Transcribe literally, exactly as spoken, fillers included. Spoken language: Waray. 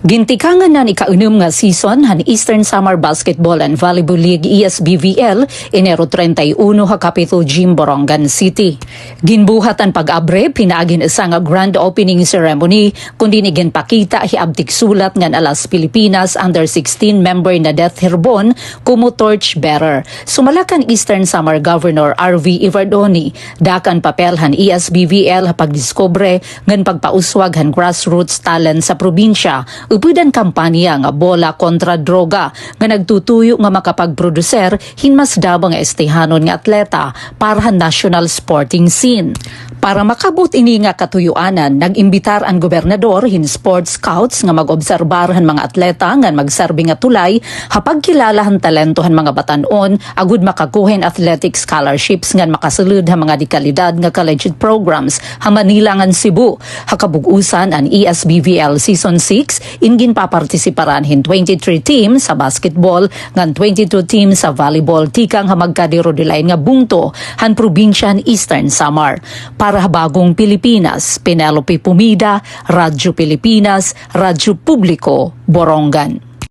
Gintikangan na an ikaunom nga season han Eastern Samar Basketball and Volleyball League, E S B V L, Enero treinta y uno ha Capitol Gym, Borongan City. Ginbuhat an pag-abre pinaagi han usa nga grand opening ceremony, kun diin iginpakita hi Abtik Sulat ngan Alas Pilipinas under sixteen member Nadeth Herbon komo torch bearer. Sumala kan Eastern Samar Governor R V Evardone, dako an papel han E S B V L ha pagdiskubre ngan pagpauswag han grassroots talent sa probinsya, upod an kampanya nga Bola Kontra Droga, nga nagtutuyo nga makapagproduser hin mas damo nga estehanon nga atleta para han national sporting scene. Para makab-ot ini nga katuyoanan, nag-imbitar an gobernador hin sports scouts nga mag-obserbar han mga atleta ngan magserbi nga tulay ha pagkilala han talento han mga batan-on agod makakuha hin athletic scholarships ngan makasulod ha mga dekalidad nga collegiate programs ha Manila ngan Cebu. Ha kabug-osan, an E S B V L Season six in ginpapartisiparan hin twenty-three teams sa basketball ngan twenty-two teams sa volleyball tikang ha magkadirudilain nga bungto han probinsya han Eastern Samar. Para ha Bagong Pilipinas, Penelope Pumida, Radyo Pilipinas, Radyo Publiko, Borongan.